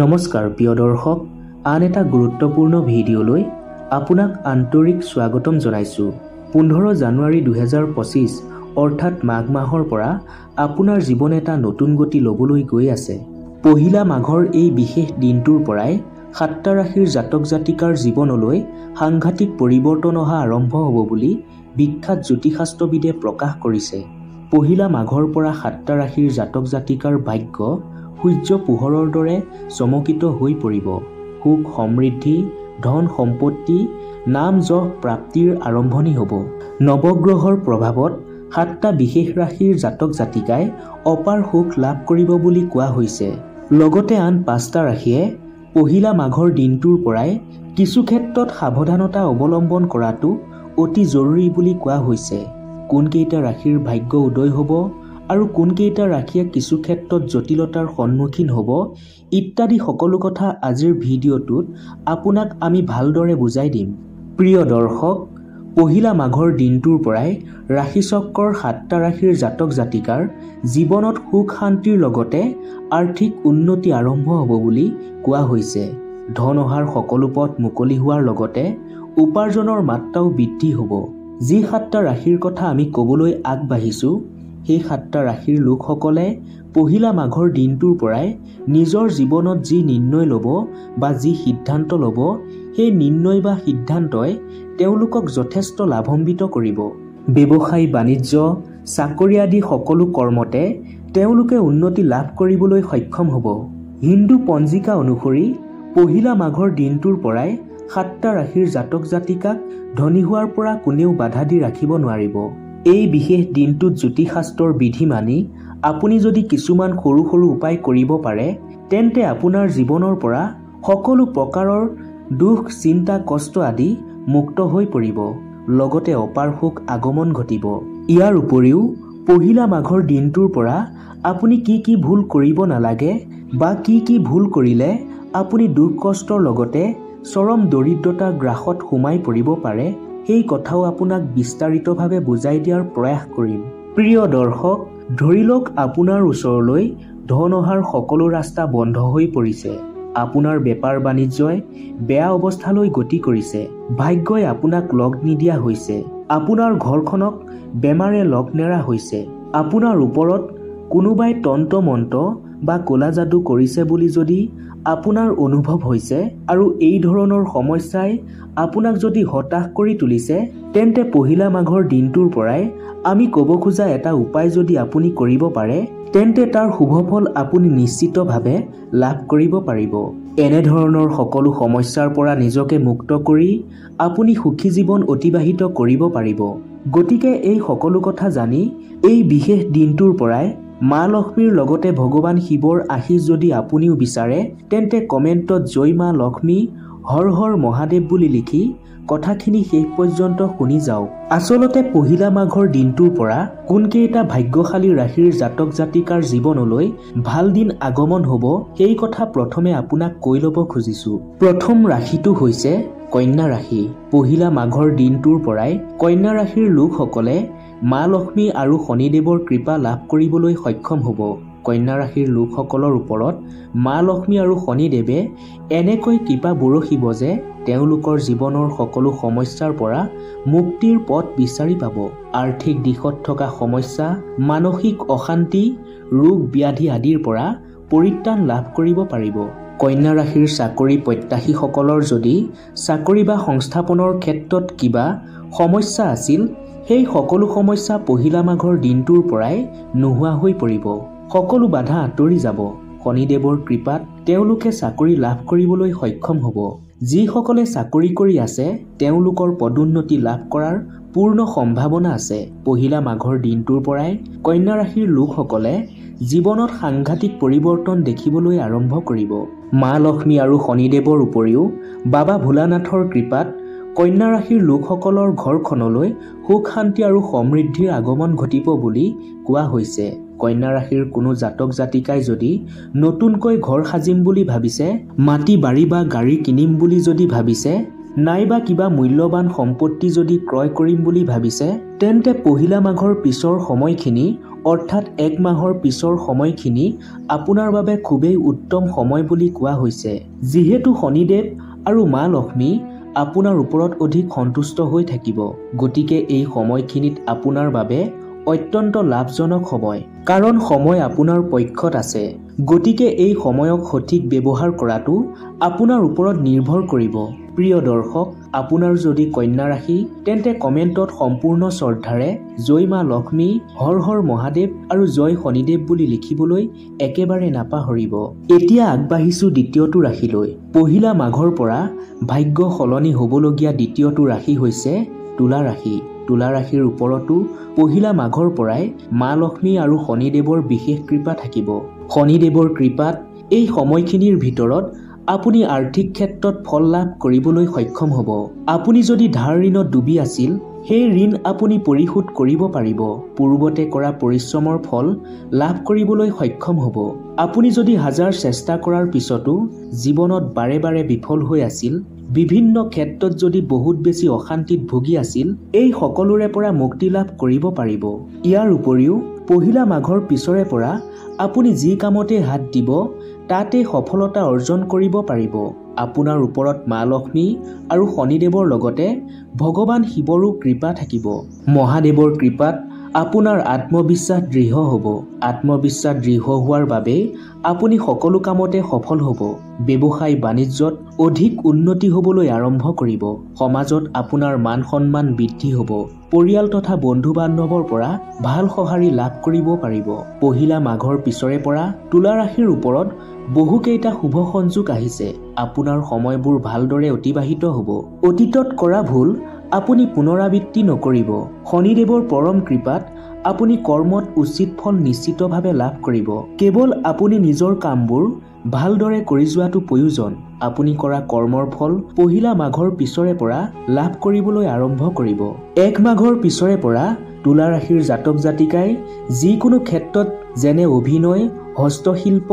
নমস্কাৰ প্ৰিয় দৰ্শক, আন এটা গুৰুত্বপূৰ্ণ ভিডিঅ'লৈ আপোনাক আন্তৰিক স্বাগতম জনাইছোঁ। 15 জানুৱাৰী 2025 অৰ্থাৎ মাঘ মাহৰ পৰা আপোনাৰ জীৱন এটা নতুন গতি ল'বলৈ গৈ আছে। পহিলা মাঘৰ এই বিশেষ দিনটোৰ পৰাই সাতটা ৰাশিৰ জাতক জাতিকাৰ জীৱনলৈ সাংঘাতিক পৰিৱৰ্তন অহা আৰম্ভ হ'ব বুলি বিখ্যাত জ্যোতিষশাস্ত্ৰবিদে প্ৰকাশ কৰিছে। পহিলা মাঘৰ পৰা সাতটা ৰাশিৰ জাতক জাতিকাৰ ভাগ্য সূৰ্য পোহৰৰ দৰে চমকিত হৈ পৰিব। সুখ সমৃদ্ধি, ধন সম্পত্তি, নাম যশ প্ৰাপ্তিৰ আৰম্ভণি হ'ব। নৱগ্ৰহৰ প্ৰভাৱত সাতটা বিশেষ ৰাশিৰ জাতক জাতিকাই অপাৰ সুখ লাভ কৰিব বুলি কোৱা হৈছে। লগতে আন পাঁচটা ৰাশিয়ে পহিলা মাঘৰ দিনটোৰ পৰাই কিছু ক্ষেত্ৰত সাৱধানতা অৱলম্বন কৰাটো অতি জৰুৰী বুলি কোৱা হৈছে। কোনকেইটা ৰাশিৰ ভাগ্য উদয় হ'ব আৰু কোনকেইটা ৰাশিয়ে কিছু ক্ষেত্ৰত জটিলতাৰ সন্মুখীন হ'ব ইত্যাদি সকলো কথা আজিৰ ভিডিঅ'টোত আপোনাক আমি ভালদৰে বুজাই দিম। প্ৰিয় দৰ্শক, পহিলা মাঘৰ দিনটোৰ পৰাই ৰাশিচক্ৰৰ সাতটা ৰাশিৰ জাতক জাতিকাৰ জীৱনত সুখ শান্তিৰ লগতে আৰ্থিক উন্নতি আৰম্ভ হ'ব বুলি কোৱা হৈছে। ধন অহাৰ সকলো পথ মুকলি হোৱাৰ লগতে উপাৰ্জনৰ মাত্ৰাও বৃদ্ধি হ'ব। যি সাতটা ৰাশিৰ কথা আমি ক'বলৈ আগবাঢ়িছোঁ, সেই সাতটা ৰাশিৰ লোকসকলে পহিলা মাঘৰ দিনটোৰ পৰাই নিজৰ জীৱনত যি নিৰ্ণয় ল'ব বা যি সিদ্ধান্ত ল'ব, সেই নিৰ্ণয় বা সিদ্ধান্তই তেওঁলোকক যথেষ্ট লাভান্বিত কৰিব। ব্যৱসায়, বাণিজ্য, চাকৰি আদি সকলো কৰ্মতে তেওঁলোকে উন্নতি লাভ কৰিবলৈ সক্ষম হ'ব। হিন্দু পঞ্জিকা অনুসৰি পহিলা মাঘৰ দিনটোৰ পৰাই সাতটা ৰাশিৰ জাতক জাতিকাক ধনী হোৱাৰ পৰা কোনেও বাধা দি ৰাখিব নোৱাৰিব। এই বিশেষ দিনটোত জ্যোতিষশাস্ত্ৰৰ বিধি মানি আপুনি যদি কিছুমান সৰু সৰু উপায় কৰিব পাৰে, তেন্তে আপোনাৰ জীৱনৰ পৰা সকলো প্ৰকাৰৰ দুখ, চিন্তা, কষ্ট আদি মুক্ত হৈ পৰিব, লগতে অপাৰ সুখ আগমন ঘটিব। ইয়াৰ উপৰিও পহিলা মাঘৰ দিনটোৰ পৰা আপুনি কি কি ভুল কৰিব নালাগে বা কি কি ভুল কৰিলে আপুনি দুখ কষ্টৰ লগতে চৰম দৰিদ্ৰতাৰ গ্ৰাসত সোমাই পৰিব পাৰে, সেই কথাও আপোনাক বিস্তাৰিতভাৱে বুজাই দিয়াৰ প্ৰয়াস কৰিম। প্ৰিয় দৰ্শক, ধৰি লওক আপোনাৰ ওচৰলৈ ধন অহাৰ সকলো ৰাস্তা বন্ধ হৈ পৰিছে, আপোনাৰ বেপাৰ বাণিজ্যই বেয়া অৱস্থালৈ গতি কৰিছে, ভাগ্যই আপোনাক লগ নিদিয়া হৈছে, আপোনাৰ ঘৰখনক বেমাৰে লগ নেৰা হৈছে, আপোনাৰ ওপৰত কোনোবাই তন্ত্ৰ মন্ত্ৰ বা ক'লা যাদু কৰিছে বুলি যদি আপোনাৰ অনুভৱ হৈছে আৰু এই ধৰণৰ সমস্যাই আপোনাক যদি হতাশ কৰি তুলিছে, তেন্তে পহিলা মাঘৰ দিনটোৰ পৰাই আমি ক'ব খোজা এটা উপায় যদি আপুনি কৰিব পাৰে, তেন্তে তাৰ শুভফল আপুনি নিশ্চিতভাৱে লাভ কৰিব পাৰিব। এনেধৰণৰ সকলো সমস্যাৰ পৰা নিজকে মুক্ত কৰি আপুনি সুখী জীৱন অতিবাহিত কৰিব পাৰিব। গতিকে এই সকলো কথা জানি এই বিশেষ দিনটোৰ পৰাই মা লক্ষ্মীৰ লগতে ভগৱান শিৱৰ আশীষ যদি আপুনিও বিচাৰে, তেন্তে কমেণ্টত জয় মা লক্ষ্মী, হৰ হৰ মহাদেৱ বুলি লিখি কথাখিনি শেষ পৰ্যন্ত শুনি যাওক। আচলতে পহিলা মাঘৰ দিনটোৰ পৰা কোনকেইটা ভাগ্যশালী ৰাশিৰ জাতক জাতিকাৰ জীৱনলৈ ভাল দিন আগমন হ'ব, সেই কথা প্ৰথমে আপোনাক কৈ ল'ব খুজিছোঁ। প্ৰথম ৰাশিটো হৈছে কন্যা ৰাশি। পহিলা মাঘৰ দিনটোৰ পৰাই কন্যা ৰাশিৰ লোকসকলে মা লক্ষ্মী আৰু শনিদেৱৰ কৃপা লাভ কৰিবলৈ সক্ষম হ'ব। কন্যা ৰাশিৰ লোকসকলৰ ওপৰত মা লক্ষ্মী আৰু শনিদেৱে এনেকৈ কৃপা বৰষিব যে তেওঁলোকৰ জীৱনৰ সকলো সমস্যাৰ পৰা মুক্তিৰ পথ বিচাৰি পাব। আৰ্থিক দিশত থকা সমস্যা, মানসিক অশান্তি, ৰোগ ব্যাধি আদিৰ পৰা পৰিত্ৰাণ লাভ কৰিব পাৰিব। কন্যা ৰাশিৰ চাকৰি প্ৰত্যাশীসকলৰ যদি চাকৰি বা সংস্থাপনৰ ক্ষেত্ৰত কিবা সমস্যা আছিল, সেই সকলো সমস্যা পহিলা মাঘৰ দিনটোৰ পৰাই নোহোৱা হৈ পৰিব। সকলো বাধা আঁতৰি যাব। শনিদেৱৰ কৃপাত তেওঁলোকে চাকৰি লাভ কৰিবলৈ সক্ষম হ'ব। যিসকলে চাকৰি কৰি আছে, তেওঁলোকৰ পদোন্নতি লাভ কৰাৰ পূৰ্ণ সম্ভাৱনা আছে। পহিলা মাঘৰ দিনটোৰ পৰাই কন্যা ৰাশিৰ লোকসকলে জীৱনত সাংঘাতিক পৰিৱৰ্তন দেখিবলৈ আৰম্ভ কৰিব। মা লক্ষ্মী আৰু শনিদেৱৰ উপৰিও বাবা ভোলানাথৰ কৃপাত কন্যা ৰাশিৰ লোকসকলৰ ঘৰখনলৈ সুখ শান্তি আৰু সমৃদ্ধিৰ আগমন ঘটিব বুলি কোৱা হৈছে। কন্যা ৰাশিৰ কোনো জাতক জাতিকাই যদি নতুনকৈ ঘৰ সাজিম বুলি ভাবিছে, মাটি বাৰী বা গাড়ী কিনিম বুলি যদি ভাবিছে, নাইবা কিবা মূল্যৱান সম্পত্তি যদি ক্ৰয় কৰিম বুলি ভাবিছে, তেন্তে পহিলা মাঘৰ পিছৰ সময়খিনি অৰ্থাৎ এক মাহৰ পিছৰ সময়খিনি আপোনাৰ বাবে খুবেই উত্তম সময় বুলি কোৱা হৈছে। যিহেতু শনিদেৱ আৰু মা লক্ষ্মী আপোনাৰ ওপৰত অধিক সন্তুষ্ট হৈ থাকিব, গতিকে এই সময়খিনিত আপোনাৰ বাবে অত্যন্ত লাভজনক সময়, কাৰণ সময় আপোনাৰ পক্ষত আছে। গতিকে এই সময়ক সঠিক ব্যৱহাৰ কৰাটো আপোনাৰ ওপৰত নিৰ্ভৰ কৰিব। প্ৰিয় দৰ্শক, আপোনাৰ যদি কন্যা ৰাশি, তেন্তে কমেণ্টত সম্পূৰ্ণ শ্ৰদ্ধাৰে জয় মা লক্ষ্মী, হৰ হৰ মহাদেৱ আৰু জয় শনিদেৱ বুলি লিখিবলৈ একেবাৰে নাপাহৰিব। এতিয়া আগবাঢ়িছোঁ দ্বিতীয়টো ৰাশিলৈ। পহিলা মাঘৰ পৰা ভাগ্য সলনি হ'বলগীয়া দ্বিতীয়টো ৰাশি হৈছে তুলা ৰাশি। তুলা ৰাশিৰ ওপৰতো পহিলা মাঘৰ পৰাই মা লক্ষ্মী আৰু শনিদেৱৰ বিশেষ কৃপা থাকিব। শনিদেৱৰ কৃপাত এই সময়খিনিৰ ভিতৰত আপুনি আৰ্থিক ক্ষেত্ৰত ফল লাভ কৰিবলৈ সক্ষম হ'ব। আপুনি যদি ধাৰ ঋণত ডুবি আছিল, সেই ঋণ আপুনি পৰিশোধ কৰিব পাৰিব। পূৰ্বতে কৰা পৰিশ্ৰমৰ ফল লাভ কৰিবলৈ সক্ষম হ'ব। আপুনি যদি হাজাৰ চেষ্টা কৰাৰ পিছতো জীৱনত বাৰে বাৰে বিফল হৈ আছিল, বিভিন্ন ক্ষেত্ৰত যদি বহুত বেছি অশান্তিত ভুগি আছিল, এই সকলোৰে পৰা মুক্তি লাভ কৰিব পাৰিব। ইয়াৰ উপৰিও পহিলা মাঘৰ পিছৰে পৰা আপুনি যি কামতে হাত দিব তাতে সফলতা অৰ্জন কৰিব পাৰিব। আপোনাৰ ওপৰত মা লক্ষ্মী আৰু শনিদেৱৰ লগতে ভগৱান শিৱৰো কৃপা থাকিব। মহাদেৱৰ কৃপাত আপোনাৰ আত্মবিশ্বাস দৃঢ় হ'ব। আত্মবিশ্বাস দৃঢ় হোৱাৰ বাবে আপুনি সকলো কামতে সফল হ'ব। ব্যৱসায় বাণিজ্যত অধিক উন্নতি হ'বলৈ আৰম্ভ কৰিব। সমাজত আপোনাৰ মান সন্মান বৃদ্ধি হ'ব। পৰিয়াল তথা বন্ধু বান্ধৱৰ পৰা ভাল সঁহাৰি লাভ কৰিব পাৰিব। পহিলা মাঘৰ পিছৰে পৰা তুলা ৰাশিৰ ওপৰত বহুকেইটা শুভ সংযোগ আহিছে। আপোনাৰ সময়বোৰ ভালদৰে অতিবাহিত হ'ব। অতীতত কৰা ভুল আপুনি পুনৰাবৃত্তি নকৰিব। শনিদেৱৰ পৰম কৃপাত আপুনি কৰ্মত উচিত ফল নিশ্চিতভাৱে লাভ কৰিব। কেৱল আপুনি নিজৰ কামবোৰ ভালদৰে কৰি যোৱাটো প্ৰয়োজন। আপুনি কৰা কৰ্মৰ ফল পহিলা মাঘৰ পিছৰে পৰা লাভ কৰিবলৈ আৰম্ভ কৰিব। এক মাঘৰ পিছৰে পৰা তুলা ৰাশিৰ জাতক জাতিকাই যিকোনো ক্ষেত্ৰত যেনে অভিনয়, হস্তশিল্প,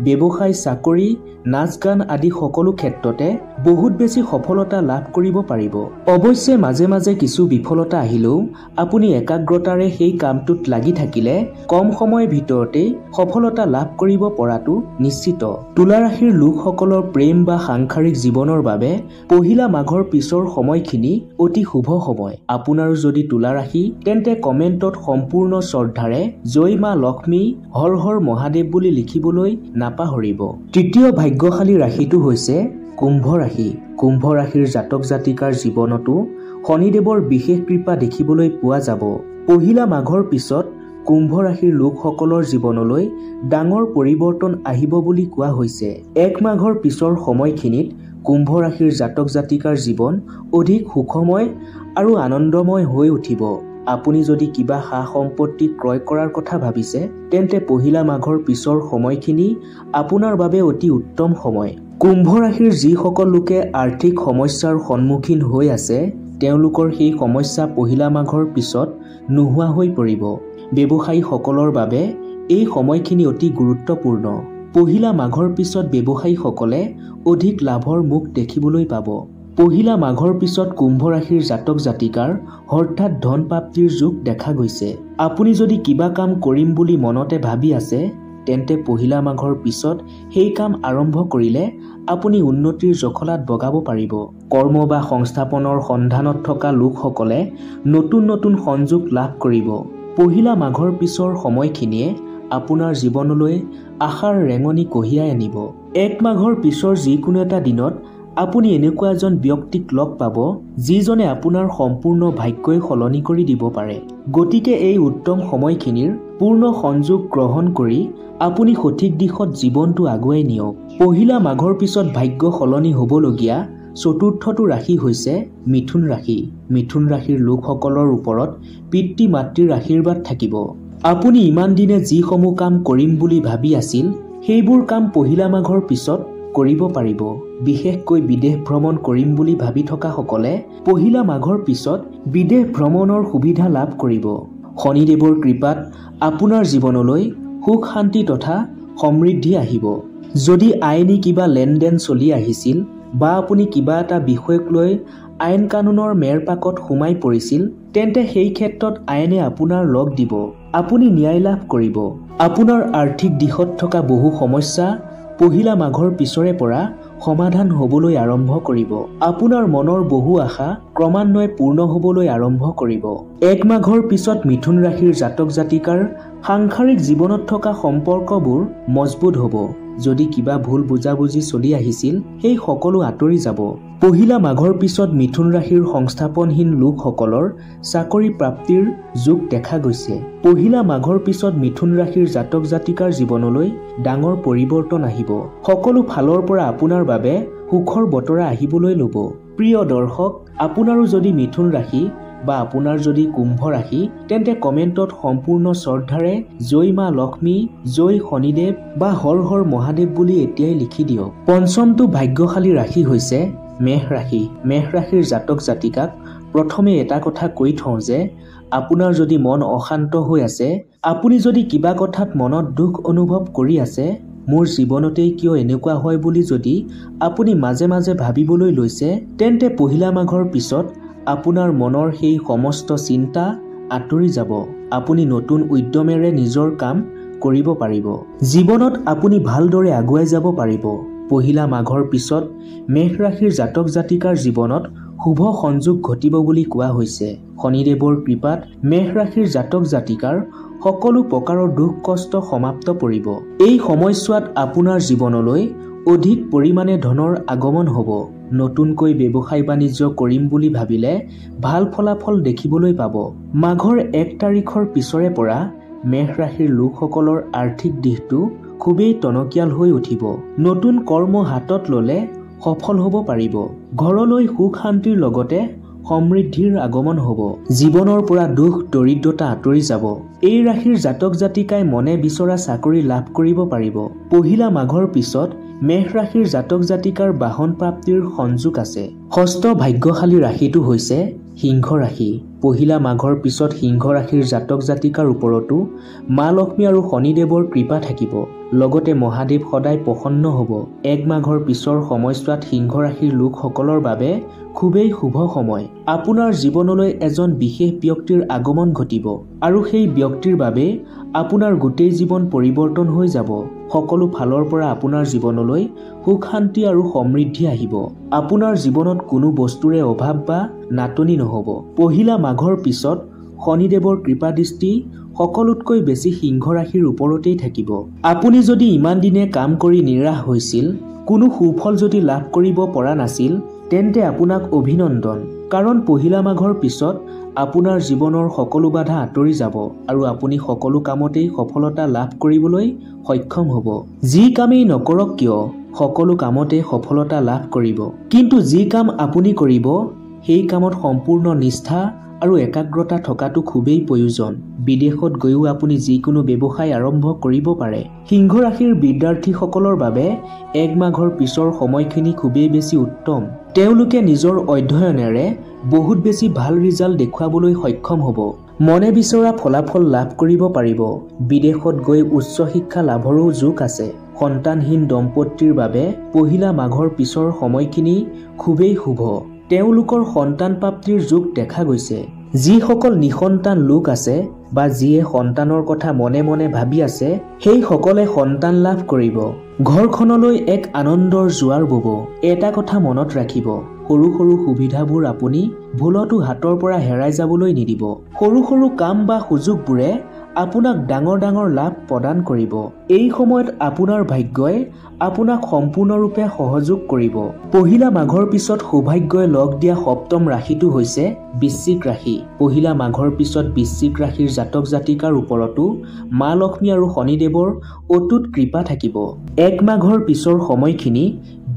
ব্যৱসায়, চাকৰি, নাচ গান আদি সকলো ক্ষেত্ৰতে বহুত বেছি সফলতা লাভ কৰিব পাৰিব। অৱশ্যে মাজে মাজে কিছু বিফলতা আহিলেও আপুনি একাগ্ৰতাৰে সেই কামটোত লাগি থাকিলে কম সময়ৰ ভিতৰতেই সফলতা লাভ কৰিব পৰাটো নিশ্চিত। তুলা ৰাশিৰ লোকসকলৰ প্ৰেম বা সাংসাৰিক জীৱনৰ বাবে পহিলা মাঘৰ পিছৰ সময়খিনি অতি শুভ সময়। আপোনাৰো যদি তুলা ৰাশি, তেন্তে কমেণ্টত সম্পূৰ্ণ শ্ৰদ্ধাৰে জয় মা লক্ষ্মী, হৰ হৰ মহাদেৱ বুলি লিখিবলৈ নাপাহৰিব। তৃতীয় ভাগ্যশালী ৰাশিটো হৈছে কুম্ভ ৰাশি। কুম্ভ ৰাশিৰ জাতক জাতিকাৰ জীৱনতো শনিদেৱৰ বিশেষ কৃপা দেখিবলৈ পোৱা যাব। পহিলা মাঘৰ পিছত কুম্ভ ৰাশিৰ লোকসকলৰ জীৱনলৈ ডাঙৰ পৰিৱৰ্তন আহিব বুলি কোৱা হৈছে। এক মাঘৰ পিছৰ সময়খিনিত কুম্ভ ৰাশিৰ জাতক জাতিকাৰ জীৱন অধিক সুখময় আৰু আনন্দময় হৈ উঠিব। আপুনি যদি কিবা সা সম্পত্তি ক্ৰয় কৰাৰ কথা ভাবিছে, তেন্তে পহিলা মাঘৰ পিছৰ সময়খিনি আপোনাৰ বাবে অতি উত্তম সময়। কুম্ভ ৰাশিৰ যিসকল লোকে আৰ্থিক সমস্যাৰ সন্মুখীন হৈ আছে, তেওঁলোকৰ সেই সমস্যা পহিলা মাঘৰ পিছত নোহোৱা হৈ পৰিব। ব্যৱসায়ীসকলৰ বাবে এই সময়খিনি অতি গুৰুত্বপূৰ্ণ। পহিলা মাঘৰ পিছত ব্যৱসায়ীসকলে অধিক লাভৰ মুখ দেখিবলৈ পাব। পহিলা মাঘৰ পিছত কুম্ভ ৰাশিৰ জাতক জাতিকাৰ হঠাৎ ধন প্ৰাপ্তিৰ যোগ দেখা গৈছে। আপুনি যদি কিবা কাম কৰিম বুলি মনতে ভাবি আছে, তেন্তে পহিলা মাঘৰ পিছত সেই কাম আৰম্ভ কৰিলে আপুনি উন্নতিৰ জখলাত বগাব পাৰিব। কৰ্ম বা সংস্থাপনৰ সন্ধানত থকা লোকসকলে নতুন নতুন সংযোগ লাভ কৰিব। পহিলা মাঘৰ পিছৰ সময়খিনিয়ে আপোনাৰ জীৱনলৈ আশাৰ ৰেঙনি কঢ়িয়াই আনিব। এক মাঘৰ পিছৰ যিকোনো এটা দিনত আপুনি এনেকুৱা এজন ব্যক্তিক লগ পাব, যিজনে আপোনাৰ সম্পূৰ্ণ ভাগ্যই সলনি কৰি দিব পাৰে। গতিকে এই উত্তম সময়খিনিৰ পূৰ্ণ সংযোগ গ্ৰহণ কৰি আপুনি সঠিক দিশত জীৱনটো আগুৱাই নিয়ক। পহিলা মাঘৰ পিছত ভাগ্য সলনি হ'বলগীয়া চতুৰ্থটো ৰাশি হৈছে মিথুন ৰাশি। মিথুন ৰাশিৰ লোকসকলৰ ওপৰত পিতৃ মাতৃৰ আশীৰ্বাদ থাকিব। আপুনি ইমান দিনে যিসমূহ কাম কৰিম বুলি ভাবি আছিল, সেইবোৰ কাম পহিলা মাঘৰ পিছত কৰিব পাৰিব। বিশেষকৈ বিদেশ ভ্ৰমণ কৰিম বুলি ভাবি থকাসকলে পহিলা মাঘৰ পিছত বিদেশ ভ্ৰমণৰ সুবিধা লাভ কৰিব। শনিদেৱৰ কৃপাত আপোনাৰ জীৱনলৈ সুখ শান্তি তথা সমৃদ্ধি আহিব। যদি আইনী কিবা লেনদেন চলি আহিছিল, বা আপুনি কিবা এটা বিষয়ক লৈ আইন কানুনৰ মেৰপাকত সোমাই পৰিছিল, তেন্তে সেই ক্ষেত্ৰত আইনে আপোনাৰ লগ দিব, আপুনি ন্যায় লাভ কৰিব। আপোনাৰ আৰ্থিক দিশত থকা বহু সমস্যা পহিলা মাঘৰ পিছৰে পৰা সমাধান হ'বলৈ আৰম্ভ কৰিব। আপোনাৰ মনৰ বহু আশা ক্ৰমান্বয়ে পূৰ্ণ হ'বলৈ আৰম্ভ কৰিব। এক মাঘৰ পিছত মিথুন ৰাশিৰ জাতক জাতিকাৰ সাংসাৰিক জীৱনত থকা সম্পৰ্কবোৰ মজবুত হ'ব। যদি কিবা ভুল বুজাবুজি চলি আহিছিল, সেই সকলো আঁতৰি যাব। পহিলা মাঘৰ পিছত মিথুন ৰাশিৰ সংস্থাপনহীন লোকসকলৰ চাকৰি প্ৰাপ্তিৰ যোগ দেখা গৈছে। পহিলা মাঘৰ পিছত মিথুন ৰাশিৰ জাতক জাতিকাৰ জীৱনলৈ ডাঙৰ পৰিৱৰ্তন আহিব। সকলো ফালৰ পৰা আপোনাৰ বাবে সুখৰ বতৰা আহিবলৈ ল'ব। প্ৰিয় দৰ্শক, আপোনাৰো যদি মিথুন ৰাশি বা আপোনাৰ যদি কুম্ভ ৰাশি, তেন্তে কমেণ্টত সম্পূৰ্ণ শ্ৰদ্ধাৰে জয় মা লক্ষ্মী, জয় শনিদেৱ বা হৰ হৰ মহাদেৱ বুলি এতিয়াই লিখি দিয়ক। পঞ্চমটো ভাগ্যশালী ৰাশি হৈছে মেষ ৰাশি। মেষ ৰাশিৰ জাতক জাতিকাক প্ৰথমে এটা কথা কৈ থওঁ যে আপোনাৰ যদি মন অশান্ত হৈ আছে, আপুনি যদি কিবা কথাত মনত দুখ অনুভৱ কৰি আছে, মোৰ জীৱনতেই কিয় এনেকুৱা হয় বুলি যদি আপুনি মাজে মাজে ভাবিবলৈ লৈছে, তেন্তে পহিলা মাঘৰ পিছত আপোনাৰ মনৰ সেই সমস্ত চিন্তা আঁতৰি যাব। আপুনি নতুন উদ্যমেৰে নিজৰ কাম কৰিব পাৰিব। জীৱনত আপুনি ভালদৰে আগুৱাই যাব পাৰিব। পহিলা মাঘৰ পিছত মেষ ৰাশিৰ জাতক জাতিকাৰ জীৱনত শুভ সংযোগ ঘটিব বুলি কোৱা হৈছে। শনিদেৱৰ কৃপাত মেষ ৰাশিৰ জাতক জাতিকাৰ সকলো প্ৰকাৰৰ দুখ কষ্ট সমাপ্ত পৰিব। এই সময়ছোৱাত আপোনাৰ জীৱনলৈ অধিক পৰিমাণে ধনৰ আগমন হ'ব। নতুনকৈ ব্যৱসায় বাণিজ্য কৰিম বুলি ভাবিলে ভাল ফলাফল দেখিবলৈ পাব। মাঘৰ 1 তাৰিখৰ পিছৰে পৰা মেষ ৰাশিৰ লোকসকলৰ আৰ্থিক দিশটো খুবেই টনকিয়াল হৈ উঠিব। নতুন কৰ্ম হাতত ল'লে সফল হ'ব পাৰিব। ঘৰলৈ সুখ শান্তিৰ লগতে সমৃদ্ধিৰ আগমন হ'ব। জীৱনৰ পৰা দুখ দৰিদ্ৰতা আঁতৰি যাব। এই ৰাশিৰ জাতক জাতিকাই মনে বিচৰা চাকৰি লাভ কৰিব পাৰিব। পহিলা মাঘৰ পিছত মেষ ৰাশিৰ জাতক জাতিকাৰ বাহন প্ৰাপ্তিৰ সংযোগ আছে। ষষ্ঠ ভাগ্যশালী ৰাশিটো হৈছে সিংহ ৰাশি। পহিলা মাঘৰ পিছত সিংহ ৰাশিৰ জাতক জাতিকাৰ ওপৰতো মা লক্ষ্মী আৰু শনিদেৱৰ কৃপা থাকিব। লগতে মহাদেৱ সদায় প্ৰসন্ন হ'ব। এক মাঘৰ পিছৰ সময়ছোৱাত সিংহ ৰাশিৰ লোকসকলৰ বাবে খুবেই শুভ সময়। আপোনাৰ জীৱনলৈ এজন বিশেষ ব্যক্তিৰ আগমন ঘটিব আৰু সেই ব্যক্তিৰ বাবে আপোনাৰ গোটেই জীৱন পৰিৱৰ্তন হৈ যাব। সকলো ফালৰ পৰা আপোনাৰ জীৱনলৈ সুখ শান্তি আৰু সমৃদ্ধি আহিব। আপোনাৰ জীৱনত কোনো বস্তুৰে অভাৱ বা নাটনি নহ'ব। পহিলা মাঘৰ পিছত শনিদেৱৰ কৃপা দৃষ্টি সকলোতকৈ বেছি সিংহ ৰাশিৰ ওপৰতেই থাকিব। আপুনি যদি ইমান দিনে কাম কৰি নিৰাশ হৈছিল, কোনো সুফল যদি লাভ কৰিব পৰা নাছিল, তেন্তে আপোনাক অভিনন্দন। কাৰণ পহিলা মাঘৰ পিছত আপোনাৰ জীৱনৰ সকলো বাধা আঁতৰি যাব আৰু আপুনি সকলো কামতেই সফলতা লাভ কৰিবলৈ সক্ষম হ'ব। যি কামেই নকৰক কিয়, সকলো কামতে সফলতা লাভ কৰিব। কিন্তু যি কাম আপুনি কৰিব, সেই কামত সম্পূৰ্ণ নিষ্ঠা আৰু একাগ্ৰতা থকাটো খুবেই প্ৰয়োজন। বিদেশত গৈও আপুনি যিকোনো ব্যৱসায় আৰম্ভ কৰিব পাৰে। সিংহ ৰাশিৰ বিদ্যাৰ্থীসকলৰ বাবে এক মাঘৰ পিছৰ সময়খিনি খুবেই বেছি উত্তম। তেওঁলোকে নিজৰ অধ্যয়নেৰে বহুত বেছি ভাল ৰিজাল্ট দেখুৱাবলৈ সক্ষম হ'ব। মনে বিচৰা ফলাফল লাভ কৰিব পাৰিব। বিদেশত গৈ উচ্চ শিক্ষা লাভৰো যোগ আছে। সন্তানহীন দম্পতীৰ বাবে পহিলা মাঘৰ পিছৰ সময়খিনি খুবেই শুভ। তেওঁলোকৰ সন্তান প্ৰাপ্তিৰ যোগ দেখা গৈছে। যিসকল নিসন্তান লোক আছে বা যিয়ে সন্তানৰ কথা মনে মনে ভাবি আছে, সেইসকলে সন্তান লাভ কৰিব। ঘৰখনলৈ এক আনন্দৰ জোৱাৰ বব। এটা কথা মনত ৰাখিব, সৰু সৰু সুবিধাবোৰ আপুনি ভুলতো হাতৰ পৰা হেৰাই যাবলৈ নিদিব। সৰু সৰু কাম বা সুযোগবোৰে আপোনাক ডাঙৰ ডাঙৰ লাভ প্ৰদান কৰিব। এই সময়ত আপোনাৰ ভাগ্যই আপোনাক সম্পূৰ্ণৰূপে সহযোগ কৰিব। পহিলা মাঘৰ পিছত সৌভাগ্যই লগ দিয়া সপ্তম ৰাশিটো হৈছে বৃশ্চিক ৰাশি। পহিলা মাঘৰ পিছত বৃশ্চিক ৰাশিৰ জাতক জাতিকাৰ ওপৰতো মা লক্ষ্মী আৰু শনিদেৱৰ অটুট কৃপা থাকিব। এক মাঘৰ পিছৰ সময়খিনি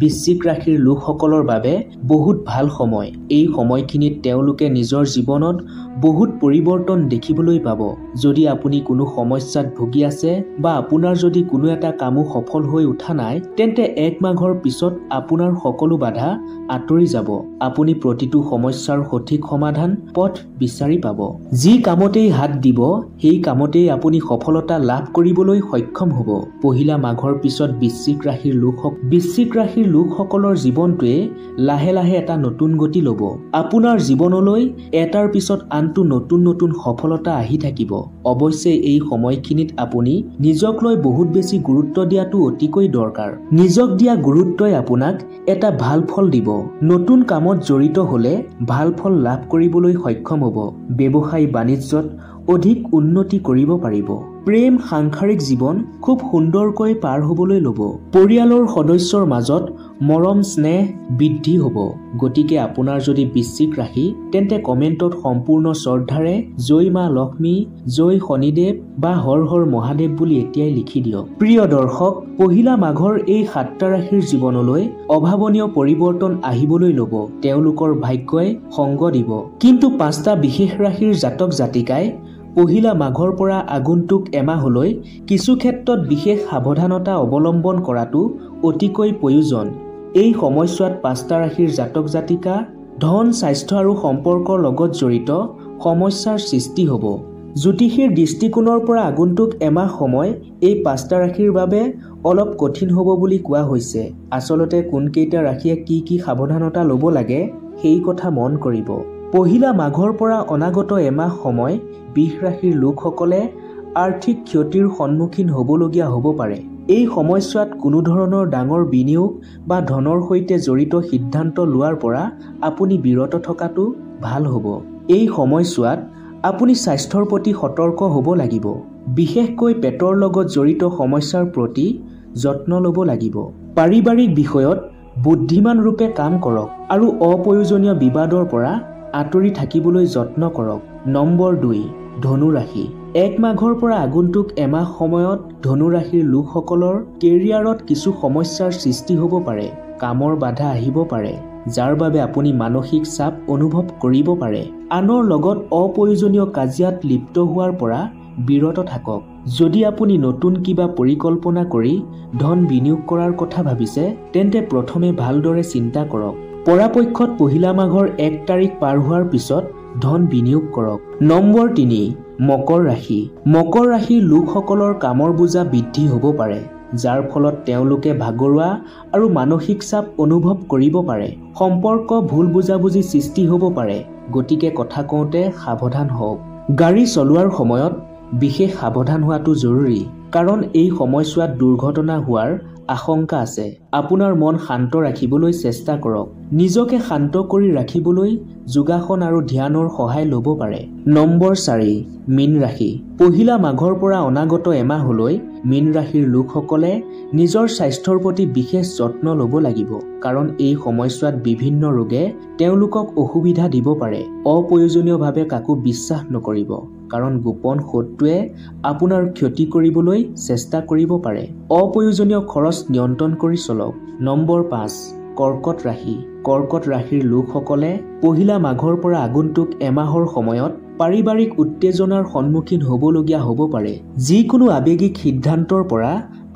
বৃশ্চিক ৰাশিৰ লোকসকলৰ বাবে বহুত ভাল সময়। এই সময়খিনিত তেওঁলোকে নিজৰ জীৱনত বহুত পৰিৱৰ্তন দেখিবলৈ পাব। যদি আপুনি কোনো সমস্যাত ভুগি আছে বা আপোনাৰ যদি কোনো এটা কামো সফল হৈ উঠা নাই, তেন্তে এক মাঘৰ পিছত আপোনাৰ সকলো বাধা আঁতৰি যাব। আপুনি প্ৰতিটো সমস্যাৰ সঠিক সমাধান পথ বিচাৰি পাব। যি কামতেই হাত দিব, সেই কামতেই আপুনি সফলতা লাভ কৰিবলৈ সক্ষম হ'ব। পহিলা মাঘৰ পিছত বৃশ্চিক ৰাশিৰ লোকসকলৰ জীৱনটোৱে লাহে লাহে এটা নতুন গতি ল'ব। আপোনাৰ জীৱনলৈ এটাৰ পিছত আনটো নতুন নতুন সফলতা আহি থাকিব। অৱশ্যে এই সময়খিনিত আপুনি নিজক লৈ বহুত বেছি গুৰুত্ব দিয়াটো অতিকৈ দৰকাৰ। নিজক দিয়া গুৰুত্বই আপোনাক এটা ভাল ফল দিব। নতুন কামত জড়িত হ'লে ভাল ফল লাভ কৰিবলৈ সক্ষম হ'ব। ব্যৱসায় বাণিজ্যত অধিক উন্নতি কৰিব পাৰিব। প্ৰেম সাংসাৰিক জীৱন খুব সুন্দৰকৈ পাৰ হ'বলৈ ল'ব। পৰিয়ালৰ সদস্যৰ মাজত মৰম স্নেহ বৃদ্ধি হ'ব। গতিকে আপোনাৰ যদি বৃশ্চিক ৰাশি, তেন্তে কমেণ্টত সম্পূৰ্ণ শ্ৰদ্ধাৰে জয় মা লক্ষ্মী, জয় শনিদেৱ বা হৰ হৰ মহাদেৱ বুলি এতিয়াই লিখি দিয়ক। প্ৰিয় দৰ্শক, পহিলা মাঘৰ এই 7টা ৰাশিৰ জীৱনলৈ অভাৱনীয় পৰিৱৰ্তন আহিবলৈ ল'ব। তেওঁলোকৰ ভাগ্যই সংগ দিব। কিন্তু 5টা বিশেষ ৰাশিৰ জাতক জাতিকাই পহিলা মাঘৰ পৰা আগন্তুক এমাহলৈ কিছু ক্ষেত্ৰত বিশেষ সাৱধানতা অৱলম্বন কৰাটো অতিকৈ প্ৰয়োজন। এই সময়ছোৱাত 5টা ৰাশিৰ জাতক জাতিকা ধন, স্বাস্থ্য আৰু সম্পৰ্কৰ লগত জড়িত সমস্যাৰ সৃষ্টি হ'ব। জ্যোতিষীৰ দৃষ্টিকোণৰ পৰা আগন্তুক এমাহ সময় এই 5টা ৰাশিৰ বাবে অলপ কঠিন হ'ব বুলি কোৱা হৈছে। আচলতে কোনকেইটা ৰাশিয়ে কি কি সাৱধানতা ল'ব লাগে সেই কথা মন কৰিব। পহিলা মাঘৰ পৰা অনাগত এমাহ সময় বৃষ ৰাশিৰ লোকসকলে আৰ্থিক ক্ষতিৰ সন্মুখীন হ'বলগীয়া হ'ব পাৰে। এই সময়ছোৱাত কোনো ধৰণৰ ডাঙৰ বিনিয়োগ বা ধনৰ সৈতে জড়িত সিদ্ধান্ত লোৱাৰ পৰা আপুনি বিৰত থকাটো ভাল হ'ব। এই সময়ছোৱাত আপুনি স্বাস্থ্যৰ প্ৰতি সতৰ্ক হ'ব লাগিব। বিশেষকৈ পেটৰ লগত জড়িত সমস্যাৰ প্ৰতি যত্ন ল'ব লাগিব। পাৰিবাৰিক বিষয়ত বুদ্ধিমান ৰূপে কাম কৰক আৰু অপ্ৰয়োজনীয় বিবাদৰ পৰা আঁতৰি থাকিবলৈ যত্ন কৰক। নম্বৰ 2, ধনু ৰাশি। 1 মাঘৰ পৰা আগন্তুক এমাহ সময়ত ধনু ৰাশিৰ লোকসকলৰ কেৰিয়াৰত কিছু সমস্যাৰ সৃষ্টি হ'ব পাৰে। কামৰ বাধা আহিব পাৰে, যাৰ বাবে আপুনি মানসিক চাপ অনুভৱ কৰিব পাৰে। আনৰ লগত অপ্ৰয়োজনীয় কাজিয়াত লিপ্ত হোৱাৰ পৰা বিৰত থাকক। যদি আপুনি নতুন কিবা পৰিকল্পনা কৰি ধন বিনিয়োগ কৰাৰ কথা ভাবিছে, তেন্তে প্ৰথমে ভালদৰে চিন্তা কৰক। পৰাপক্ষত পহিলা মাঘৰ 1 তাৰিখ পাৰ হোৱাৰ পিছত ধন বিনিয়োগ কৰক। নম্বৰ 3, মকৰ ৰাশি। মকৰ ৰাশিৰ লোকসকলৰ কামৰ বোজা বৃদ্ধি হ'ব পাৰে, যাৰ ফলত তেওঁলোকে ভাগৰুৱা আৰু মানসিক চাপ অনুভৱ কৰিব পাৰে। সম্পৰ্ক ভুল বুজাবুজি সৃষ্টি হ'ব পাৰে, গতিকে কথা কওঁতে সাৱধান হওক। গাড়ী চলোৱাৰ সময়ত বিশেষ সাৱধান হোৱাটো জৰুৰী, কাৰণ এই সময়ছোৱাত দুৰ্ঘটনা হোৱাৰ আশংকা আছে। আপোনাৰ মন শান্ত ৰাখিবলৈ চেষ্টা কৰক। নিজকে শান্ত কৰি ৰাখিবলৈ যোগাসন আৰু ধ্যানৰ সহায় ল'ব পাৰে। নম্বৰ 4, মীন ৰাশি। পহিলা মাঘৰ পৰা অনাগত এমাহলৈ মীন ৰাশিৰ লোকসকলে নিজৰ স্বাস্থ্যৰ প্ৰতি বিশেষ যত্ন ল'ব লাগিব, কাৰণ এই সময়ছোৱাত বিভিন্ন ৰোগে তেওঁলোকক অসুবিধা দিব পাৰে। অপ্ৰয়োজনীয়ভাৱে কাকো বিশ্বাস নকৰিব, কাৰণ গোপন শত্ৰুৱে আপোনাৰ ক্ষতি কৰিবলৈ চেষ্টা কৰিব পাৰে। অপ্ৰয়োজনীয় খৰচ নিয়ন্ত্ৰণ কৰি চলক। নম্বৰ 5, কৰ্কট ৰাশি। কৰ্কট ৰাশিৰ লোকসকলে পহিলা মাঘৰ পৰা আগন্তুক এমাহৰ সময়ত পাৰিবাৰিক উত্তেজনাৰ সন্মুখীন হ'বলগীয়া হ'ব পাৰে। যিকোনো আৱেগিক সিদ্ধান্তৰ পৰা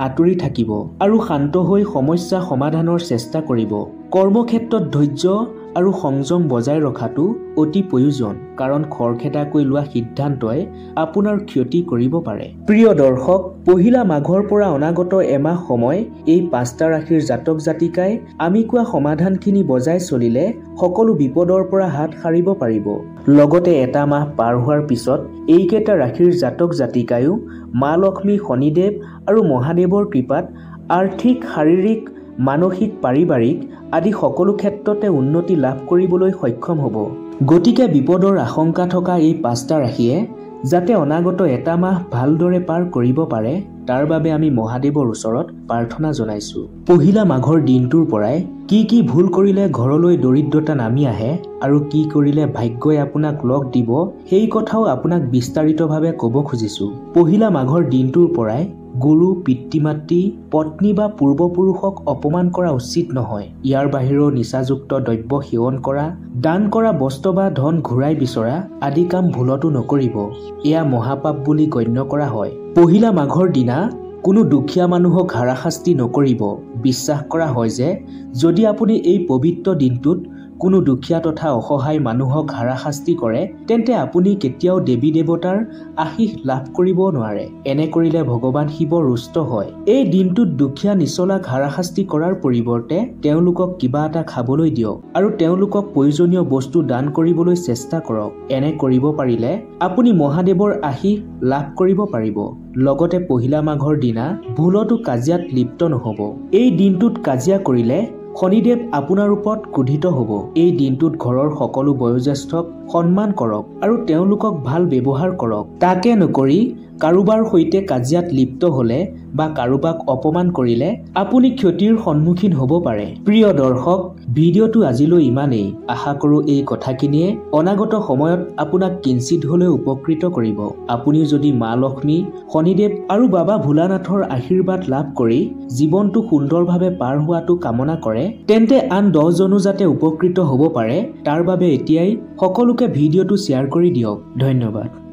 আঁতৰি থাকিব আৰু শান্ত হৈ সমস্যা সমাধানৰ চেষ্টা কৰিব। কৰ্মক্ষেত্ৰত ধৈৰ্য আৰু সংযম বজাই ৰখাটো অতি প্ৰয়োজন, কাৰণ খৰখেদাকৈ লোৱা সিদ্ধান্তই আপোনাৰ ক্ষতি কৰিব পাৰে। প্ৰিয় দৰ্শক, পহিলা মাঘৰ পৰা অনাগত এমাহ সময় এই 5টা ৰাশিৰ জাতক জাতিকাই আমি কোৱা সমাধানখিনি বজাই চলিলে সকলো বিপদৰ পৰা হাত সাৰিব পাৰিব। লগতে এটা মাহ পাৰ হোৱাৰ পিছত এইকেইটা ৰাশিৰ জাতক জাতিকায়ো মা লক্ষ্মী, শনিদেৱ আৰু মহাদেৱৰ কৃপাত আৰ্থিক, শাৰীৰিক, মানসিক, পাৰিবাৰিক আদি সকলো ক্ষেত্ৰতে উন্নতি লাভ কৰিবলৈ সক্ষম হ'ব। গতিকে বিপদৰ আশংকা থকা এই 5টা ৰাশিয়ে যাতে অনাগত এটা মাহ ভালদৰে পাৰ কৰিব পাৰে, তাৰ বাবে আমি মহাদেৱৰ ওচৰত প্ৰাৰ্থনা জনাইছোঁ। পহিলা মাঘৰ দিনটোৰ পৰাই কি কি ভুল কৰিলে ঘৰলৈ দৰিদ্ৰতা নামি আহে আৰু কি কৰিলে ভাগ্যই আপোনাক লগ দিব, সেই কথাও আপোনাক বিস্তাৰিতভাৱে ক'ব খুজিছোঁ। পহিলা মাঘৰ দিনটোৰ পৰাই গুৰু, পিতৃ মাতৃ, পত্নী বা পূৰ্বপুৰুষক অপমান কৰা উচিত নহয়। ইয়াৰ বাহিৰেও নিচাযুক্ত দ্ৰব্য সেৱন কৰা, দান কৰা বস্তু বা ধন ঘূৰাই বিচৰা আদি কাম ভুলতো নকৰিব। এয়া মহাপাপ বুলি গণ্য কৰা হয়। পহিলা মাঘৰ দিনা কোনো দুখীয়া মানুহক হাৰাশাস্তি নকৰিব। বিশ্বাস কৰা হয় যে যদি আপুনি এই পবিত্ৰ দিনটোত কোনো দুখীয়া তথা অসহায় মানুহক হাৰাশাস্তি কৰে, তেন্তে আপুনি কেতিয়াও দেৱী দেৱতাৰ আশীষ লাভ কৰিব নোৱাৰে। এনে কৰিলে ভগৱান শিৱ ৰুষ্ট হয়। এই দিনটোত দুখীয়া নিচলাক হাৰাশাস্তি কৰাৰ পৰিৱৰ্তে তেওঁলোকক কিবা এটা খাবলৈ দিয়ক আৰু তেওঁলোকক প্ৰয়োজনীয় বস্তু দান কৰিবলৈ চেষ্টা কৰক। এনে কৰিব পাৰিলে আপুনি মহাদেৱৰ আশীষ লাভ কৰিব পাৰিব। লগতে পহিলা মাঘৰ দিনা ভুলতো কাজিয়াত লিপ্ত নহ'ব। এই দিনটোত কাজিয়া কৰিলে শনিদেৱ আপোনাৰ ওপৰত ক্ৰোধিত হ'ব। এই দিনটোত ঘৰৰ সকলো বয়োজ্যেষ্ঠক সন্মান কৰক আৰু তেওঁলোকক ভাল ব্যৱহাৰ কৰক। তাকে নকৰি কাৰোবাৰ সৈতে কাজিয়াত লিপ্ত হ'লে বা কাৰোবাক অপমান কৰিলে আপুনি ক্ষতিৰ সন্মুখীন হ'ব পাৰে। প্ৰিয় দৰ্শক, ভিডিঅ'টো আজিলৈ ইমানেই। আশা কৰোঁ এই কথাখিনিয়ে অনাগত সময়ত আপোনাক কিঞ্চিত হ'লেও উপকৃত কৰিব। আপুনিও যদি মা লক্ষ্মী, শনিদেৱ আৰু বাবা ভোলানাথৰ আশীৰ্বাদ লাভ কৰি জীৱনটো সুন্দৰভাৱে পাৰ হোৱাটো কামনা কৰে, তেন্তে আন 10জনো যাতে উপকৃত হ'ব পাৰে তাৰ বাবে এতিয়াই সকলোকে ভিডিঅ'টো শ্বেয়াৰ কৰি দিয়ক। ধন্যবাদ।